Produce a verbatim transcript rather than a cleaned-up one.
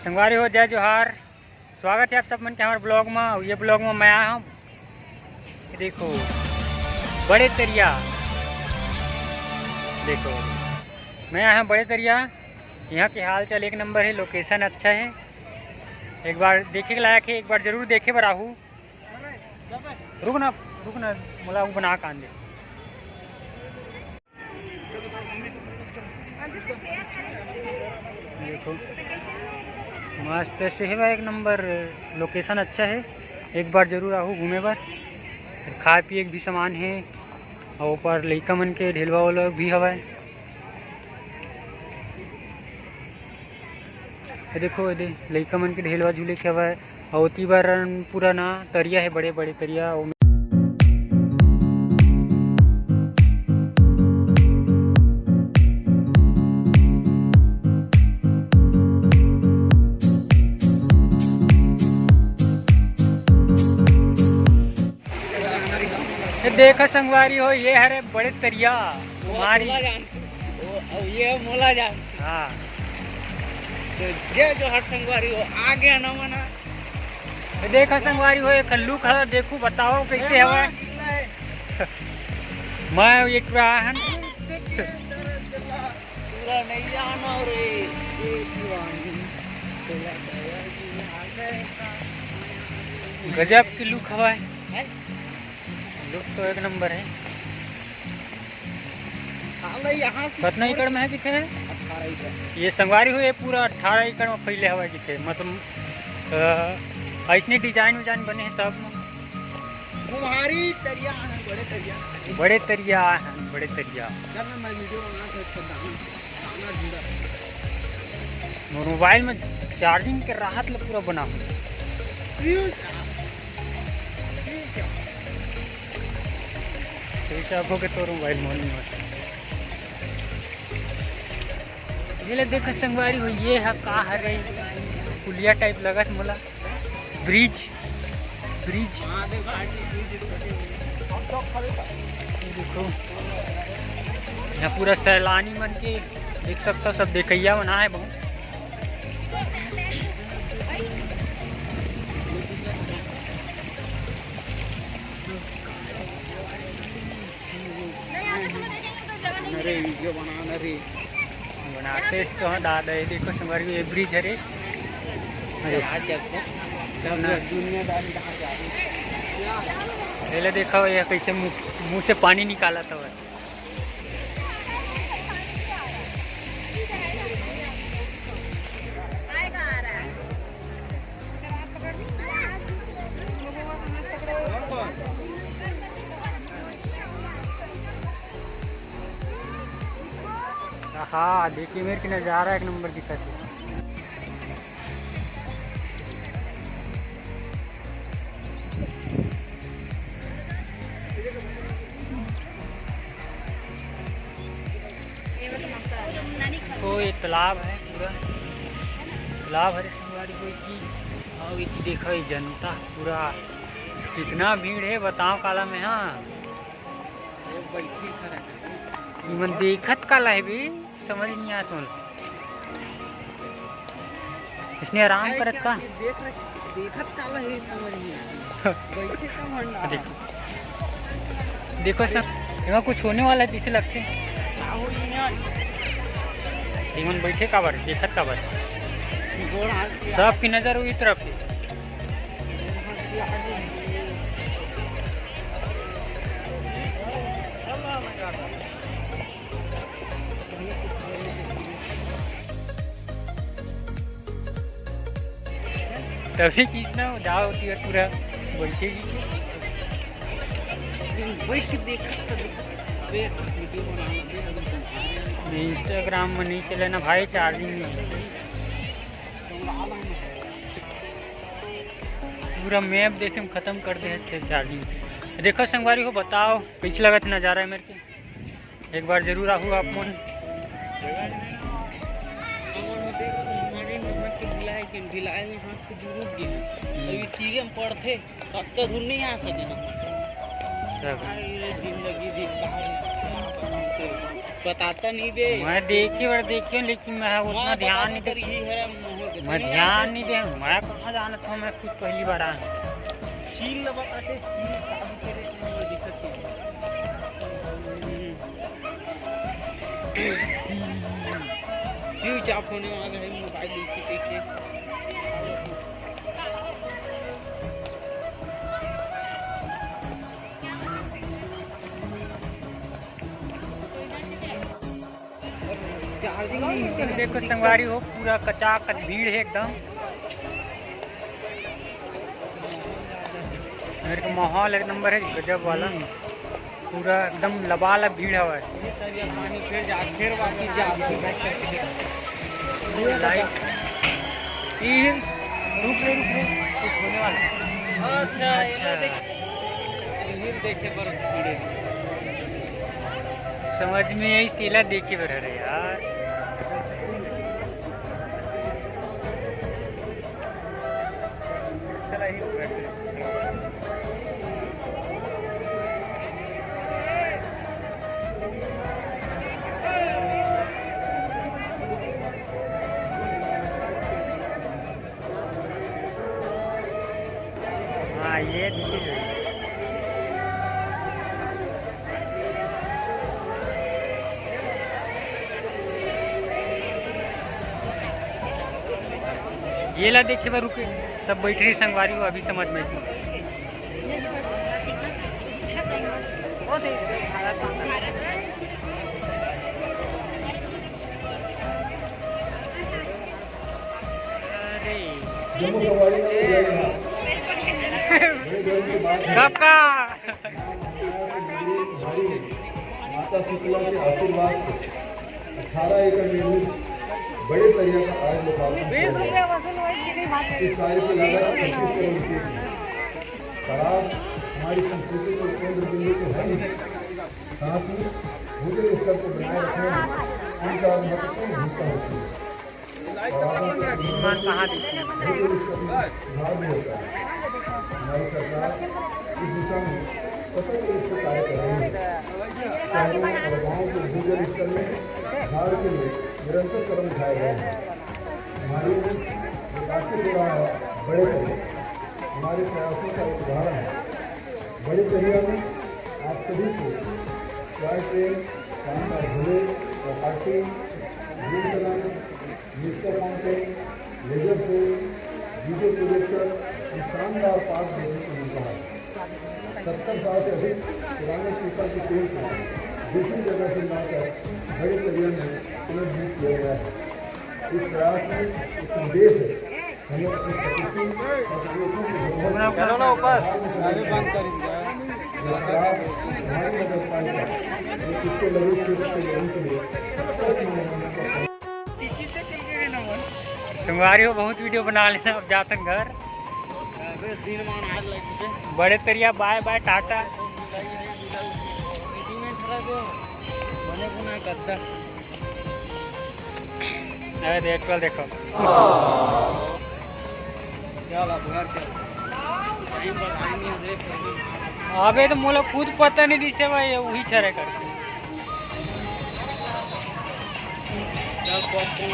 संगवारी हो, जय जोहार। स्वागत है आप सब मन के हमारे ब्लॉग में। और ये ब्लॉग में मैं आया हूँ, ये देखो, बड़े तरिया। देखो, मैं आया हूँ बड़े तरिया। यहाँ के हाल चाल एक नंबर है, लोकेशन अच्छा है, एक बार देखे के लायक है, एक बार जरूर देखे बर आहू। रुक ना, रुक ना, मोला वो बना कान दे। देखो, मस्त से हवय, एक नंबर लोकेशन अच्छा है, एक बार जरूर आहू घूमे बर। खाए पिए के भी सामान है, और ऊपर लइका मन के ढेलवा वाला भी हवय। ये देखो, ये दे, लइका मन के ढेलवा झूले के हवय, और ओती बर पूरा ना तरिया है, बड़े बड़े तरिया। ये देखो संगवारी हो, ये हरे बड़े तरिया। वो हमारी। मोला जान, वो, वो ये मोला जान। हाँ। तो जय जोहार संगवारी हो, आ गया ना मना। ये देखो संगवारी हो, एक लुक है, देखो बताओ कैसे हवा। मैं एक पूरा है। पूरा नहीं जाना रे, ये दीवानी। गजब की लुक हवा है। हैं? लुक तो एक नंबर है। साला यहाँ से कतना एकड़ में है किथे? अठारह एकड़। ये संगवारी हो, ये पूरा अठारह एकड़ में फैले हवा किथे, मतलब, अ, ऐसने डिजाइन विजाइन बने हैं सब। कुम्हारी तरिया है, बड़े तरिया। बड़े तरिया है, बड़े तरिया। चल ना, मैं वीडियो बना के इसको डालूं। खाना ढूंढा। मोर मोबाइल में चार्जिंग के राहत ले पूरा बना। ठीक है। ठीक है, आपको के तोर मोबाइल में नहीं होता। ये ले देखो संगवारी हो, ये है का हरे पुलिया टाइप लगत मोला, ब्रिज, ब्रिज। ये देखो, यहाँ पूरा सैलानी मन के देख सकता हो, सब देखैया मन आए बहुत। अरे वीडियो बना ना रे। बनाते तो हैं दादा, ये देखो संगवारी, ये ब्रिज है रे। अरे आज जब तब ना दुनियादारी कहाँ जा रही है। पहले देखो ये कैसे मुंह, मुंह से पानी निकाला था वह। हाँ, देखिए मेरे की नज़ारा एक नंबर दिखा थे। तो ये तालाब है पूरा, तालाब हरे संगवारी हो की। और ये देखो ये जनता पूरा कितना भीड़ है, बताओ काला में। हाँ, इमन देखत काला है बे, समझ नहीं आया तुम। इसने आराम करत का? देख रहे, देखत काला है, समझ नहीं आया। बैठे का भंडारा। देखो सर, यहाँ कुछ होने वाला है, पीछे लगते हैं। इमन बैठे काबर, देखत काबर? सबकी नज़र वही तरफ है। तभी खींचना हो, जाओ होती है पूरा बैठेगी। बैठ के देख सकते हो। अबे, वीडियो बनाना, अबे, अभी तो आ रहे हैं। नहीं, Instagram में नहीं चले ना भाई, चार्जिंग नहीं है। पूरा मैप देखे में खत्म कर दे थे चार्जिंग। देखो संगवारी हो, बताओ कैसे लगा था नज़ारा है मेरे के। एक बार जरूर आहू आप मन। अभी तीरे में पड़थे, तब तो दूर नहीं आ सके ना। सब। अरे जिंदगी भी बाहर बताता नहीं बे। मैं देखी और देखी हूँ, लेकिन मैं उतना मैं ध्यान बताने नहीं कर रही है, मुँह के मैं ध्यान नहीं दे, मैं कहाँ जानत हूँ, मैं खुद पहली बार आया हूँ। चील लगा आते, चील काबू करे, चील दिक्कत की। स्विच ऑफ होने वाला है मोबाइल, इसी देखिए। देखो संगवारी हो, पूरा कचाकच भीड़ है एकदम। मेरे को माहौल एक नंबर है गजब वाला, पूरा एकदम लबालब भीड़ हवा है। लाइट। रुक रे, रुक रे, कुछ होने वाला है। अच्छा, अच्छा। देखे पर कीड़े। समझ में आई, सेला देखे बर हरे यार। हाँ, ये दिखे जो। ये ला देखे बर रुके, सब बैठ रही संगवारी हो, अभी समझ में। अरे। जम्मू सफारी में भी गए हैं। बड़े गर्व की बात है। काका। माता शीतला के आशीर्वाद से अठारह एकड़ में निर्मित बड़े तरिया का आज लोकार्पण किया गया। इस कार्य की लागत पच्चीस करोड़ रुपये की। तालाब हमारी संस्कृति के केंद्र बिंदु तो है ही, साथ ही भूजल स्तर को बनाए रखने में इनका महत्वपूर्ण भूमिका होती है। विमान कहाँ दिखे? हमारी सरकार इस दिशा में सतत रूप से कार्य कर रही है। शहरों और गाँवों के भूजल स्तर में सुधार के लिए निरंतर कदम उठाए गए हैं। हमारी विकास के थोड़ा बड़े कदम हमारे प्रयासों का एक उदाहरण है। बड़े तरिया में आप सभी को टॉय ट्रेन, शानदार झूले, water parking, green mixture fountain, laser show, DJ projector और शानदार पार्क देखने को मिलता है। सत्तर साल से अधिक पुराने पीपल के पेड़ को दूसरी जगह से लाकर बड़े तरिया में पुनर्जीवित किया गया है। इस प्रयास में एक संदेश है, हमें अपनी प्रकृति और चलो ना ऊपर। संगवारी हो, बहुत वीडियो बना लेना, अब जातन घर। बड़े तरिया, बाय बाय, टाटा। अरे देख, कल देखो। क्या बात है यार, क्या बात है। अबे तो मोला खुद पता नहीं दिसे भाई, वही छरे करके। चल, पॉपकॉर्न